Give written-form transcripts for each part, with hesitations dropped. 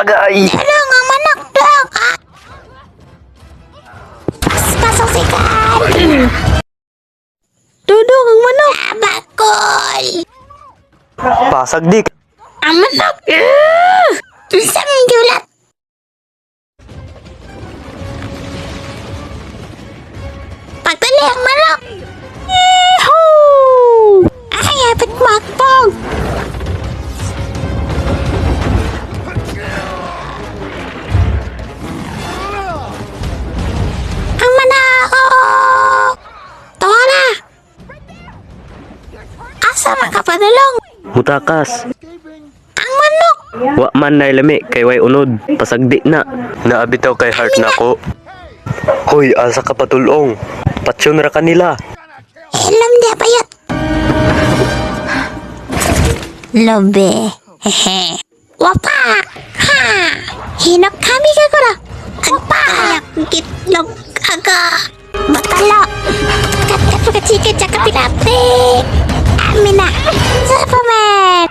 Agay! Dulong ang manok, dulong! Ah! Paspasok sikan! Dudong ang manok. Abakol! Pasagdi! Ang manok! Isang gulat! Pagdali ang manok! Yehoo! Ay, hapit magpog! Ang manok! Tawa na! Asa man ka padulong? Mutakas! Ang manok! Wa man na lami kay way unod. Pasagdi na. Naabitaw kay heart nako. Hoy, asa ka patulong? Patsyon ra kanila. Alam dia payat. Lobe. Hehe. Wapak. Ha. Hinok kami ka kura. Wapak. Gitlog aga. Batalo. Kat kat kat chicken tsaka pilate. Amin na. Superman.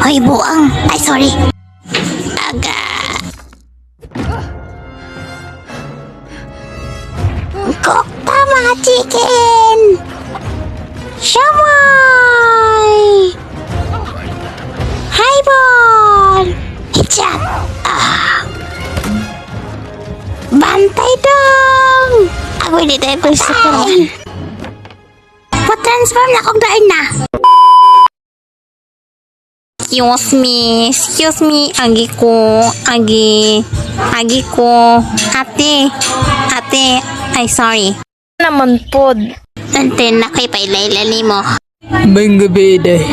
Hoy, buang. Ay, sorry. Aga. Kokta mga chicken! Siomay! Highball! Headshot! Ah! Bantay dong! Ako hindi tayo pagsukuran. Pa-transform na akong daan na! Excuse me, excuse me, agi ko, agi, agi ko, ate, ate, ay sorry. Naman pod. Ante na kay pailaylali mo. May gabi day.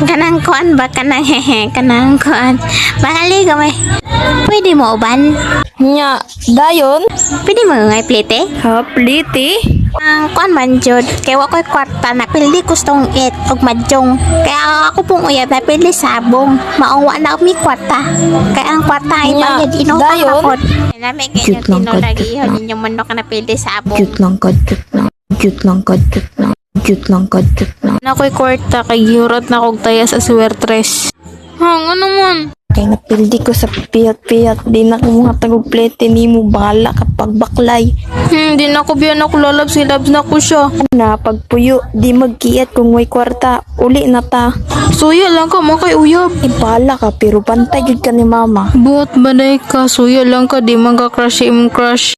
Kanang kuan ba kanang hehe kanang kuan. Bakali ka may. Pwede mo uban? Nya, dayon. Pwede mo ngay plite? Ha, pliti. Ang kuan man jud kay wa koy kwarta na pili gustong it og madjong. Kaya ako pong uyab na pili sabong. Maong wa na mi kwarta. Kay ang kwarta ay Nya, bayad inutang dayon. ako. Nami kay Cute lang ka, tinulag cute iho lang. ninyong manok na pili sabong. Cute lang ka, cute lang. Cute lang ka, cute lang. Cute lang ka, cute lang. Na ko'y kwarta kay gihurot na kog taya sa swertres. Hang, ano man? Kay napildi ko sa piyat-piyat, di na ko mga tagog plete nimo bahala kapag baklay. Di na ko biyan ako lalabs, silabs na ko siya. Na pagpuyo, di magkiyat kung way kwarta, uli na ta. Suya lang ka, mga kay uyab. E bahala ka pero bantay gyud ka ni mama. Buot banay ka, suya lang ka, di man ka crush imong crush.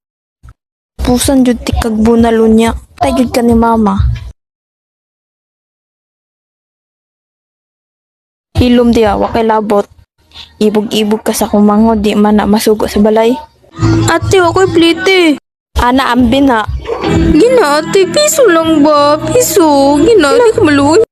Pusan jud ti kag bunalo niya. Tay gyud ka ni mama. Hilom diya, wa kay labot. Ibog-ibog ka sa kumango, di man na masugo sa balay. Ate, ako'y plite. Ana, ambin na. Gina, ate, piso lang ba? Piso. Gina, di ka maluoy.